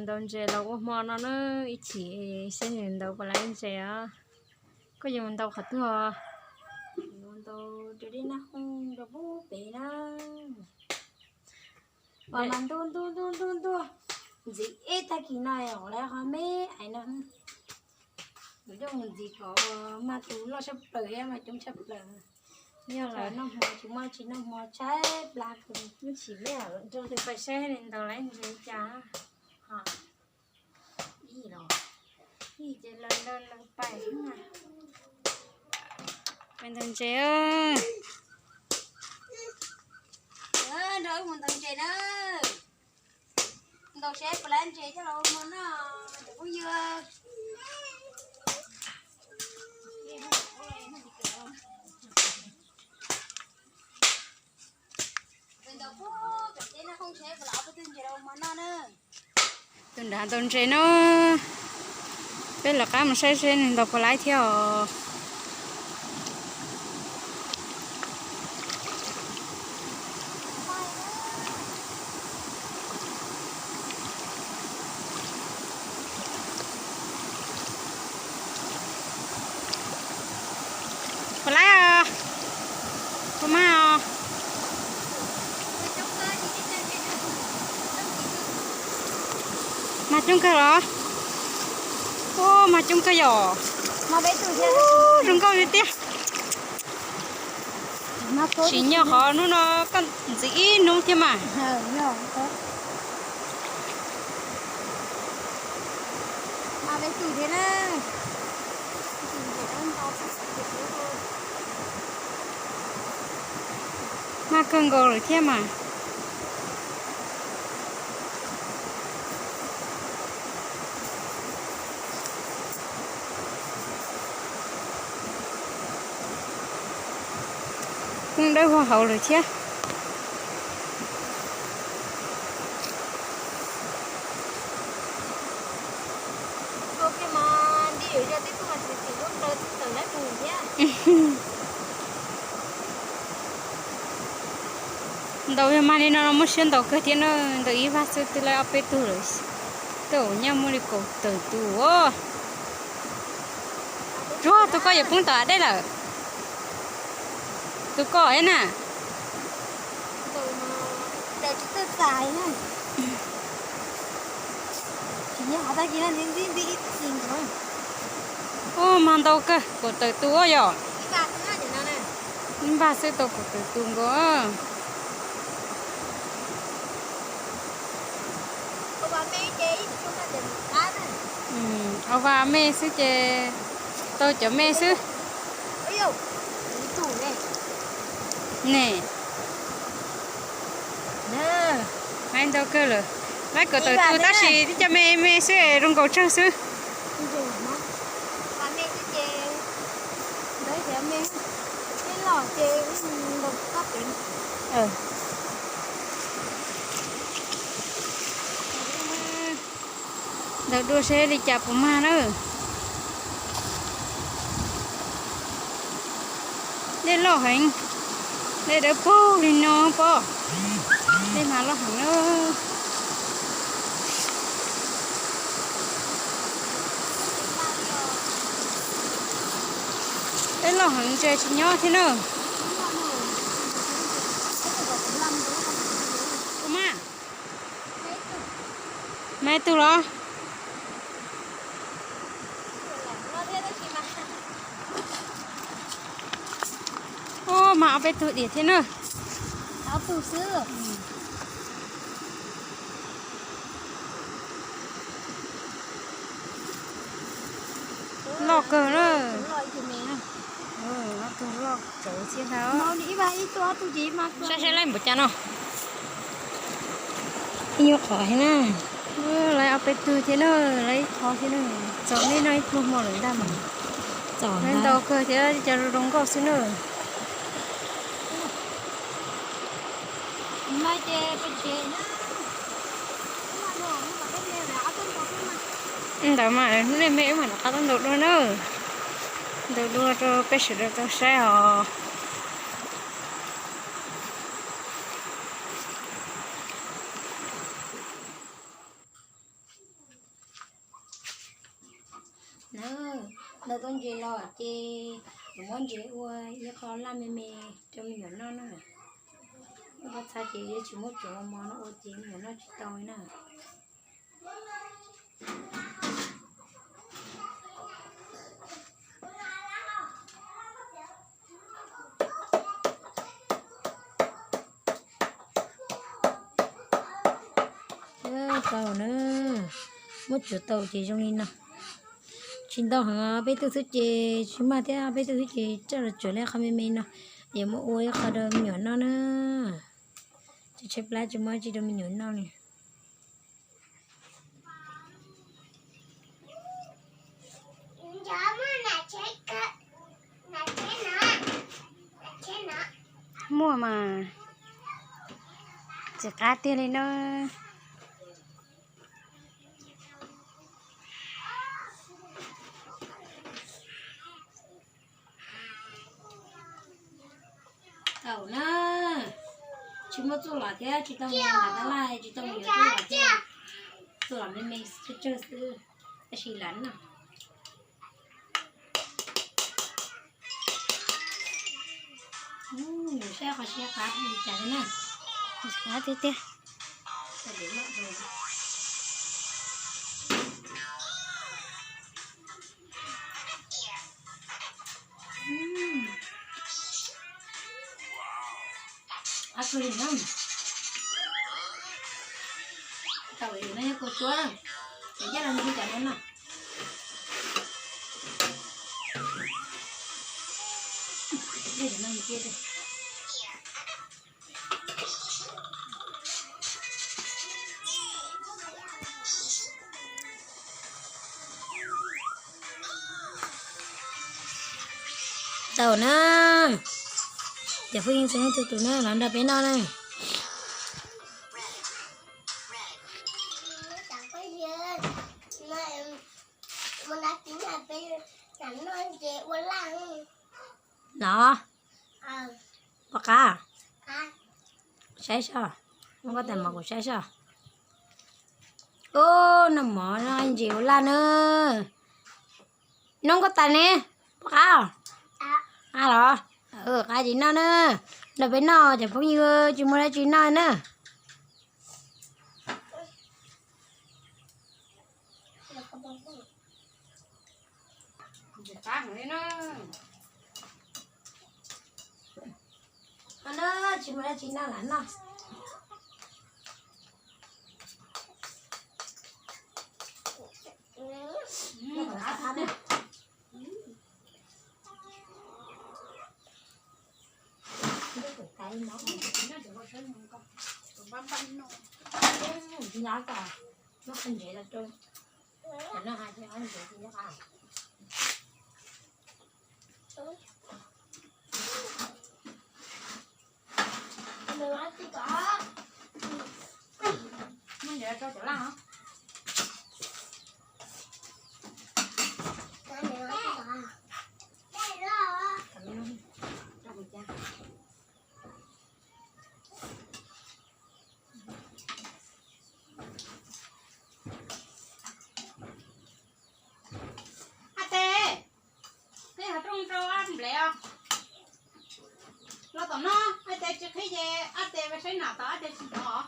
Ntaus ntses los ua hmo no na, ib chim seb nws ntaus puas laib ntses os. Koj yuav mus ntaus qhov twg os? Ntaus rau dej Naj Hooj rau pub pem na. Ua mas ntuj ntuj ntuj ntuj ntuj, ntxiv ib tag kis no ua lawv qhov me ais no. Kuv coj mus ntxiv kom ua mas tus loj tshaj plaws thiab mas coob tshaj plaws. Yog lawv noj hmo tsis muaj tsis noj hmo tshaib plab kawg. Ib chim me nrog tus pais saib nws ntaus laib ntses cas. Ib los, ib ces lawv lawv lawv pais xwb na. Pais ntaus ntses. Nrog wb mus ntaus ntses na. Ntaus seb puas laib ntses coj los ua hmo noj cov phooj ywg. Tus nrad ntaus ntses no, peb lawv qab mus saib seb nws ntaus puas laib thiab os. Puas laib os? Puas mag os? Mag coob kawg los? Ua mag coob kawg yom. Zoo nkauj li tiag. Tsis nyob qhov hnub no koj ntxiv ib hnub thiab mas. Mag kawg nkaus lawm thiab mas. Poob dawb vog hauv lawm thiab. Ntaus yog mag li no muaj siab ntaus kawg thiab na, ntaus ib vag xwb twb laib ob peb tug lawm, twb nyaj muaj li kaum tawm tus. Tsuag tus koj yuav poob tom hav dej lawm. Tus koj na. Ua mag ntau kawg, kaum tawm tus yom. Ib vag xwb tau kaum tawm tus nkaus. Ob vag me xwb ces tau cov me xwb. Ne, laib ntau kawg lawm. Laib kaum tawm tus tab sis tib co me me xwb es zoo nkaus tsawg xwb. Ntaus dua seb li cas puas mag na. Dej loj heev, dej dawb paug li no pob, dej mas loj heev na. Dej loj heev ntses tsis nyob thiab na. Puas mag? Mag ib tug los? Ua, mag ob peb tug diam thiab na. Ob tug xwb. Loj kawg na. Ob tug loj tsawv thiab ntag. Saib saib laib npaum cas no. Ib nyuag qhov thiab na. Laib ob peb tug thiab na, laib ib qho thiab na. Txom nej noj ib pluag hmo lawm ntag mas. Laib ntau kawg thiab cov zoo nkauj xwb na. Ntawd mas nej me wb mam rov qab tuaj ntaus dua na. Ntaus dua rau peb sawv daws tau saib os. Koj ntses los ces kuv muab ntses ua ib qho laj me me rau me nyuam noj na. Koj txhaj ces yuav tsis muab tsuav mos mos no ua ces me nyuam noj tsis tau li na. Tau na, muab tsuav tau ces zoo li no. Tsis ntau heev, peb tug xwb ces tsis mag thiab, peb tug xwb ces coj los tsuav li qho me me no, yuav muab ua ib qho rau me nyuam noj na. Tsis tshaib plab, tsis muab tsis rau me nyuam noj li. Muaj mas, tsis qab tiag li na. Tau na, tsis muaj txuj lom thiab tsis tau mus nram tab laj, tsis tau mus yuav txuj lom thiab, txuj lom me me tsawg tsawg xwb, tab sis lam noj. Saib qhov siab qab li cas na. Qab tiag tiag. Qab kawg li na. Tau no yog kua suab, ces coj los ntxig cov no no. Tau na, cov phooj ywg txhua leej txhua tus na, los nrog peb noj na. Los, pom qab, saib soj, noj nkauj tas mov kuv saib soj. Ub, noj mov noj ntses ua laj na. Noj nkauj tas ne, pom qab, qab los, qab tsis noj na. Nrog peb noj cov phooj ywg tsis muaj dab tsi noj na. Tsis muaj dab tsi noj lam noj. Ab Tes, peb hov rooj rau ab nplev os. Los tom no, ab Tes tsis qhib ces ab Tes saib nam tom ab Tes tsis tom os.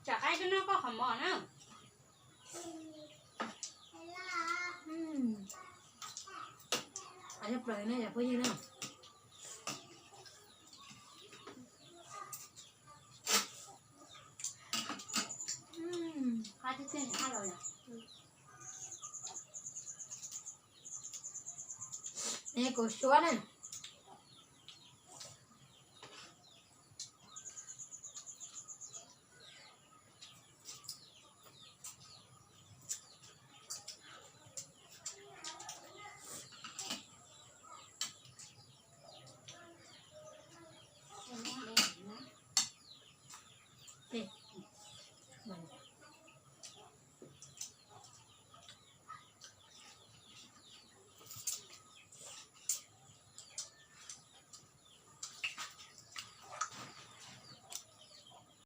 Tsam qaib koj noj koj qhov mov na. Qab plaws na cov phooj ywg na. Qab tiag tiag, qab los lawm. Kuv suab na.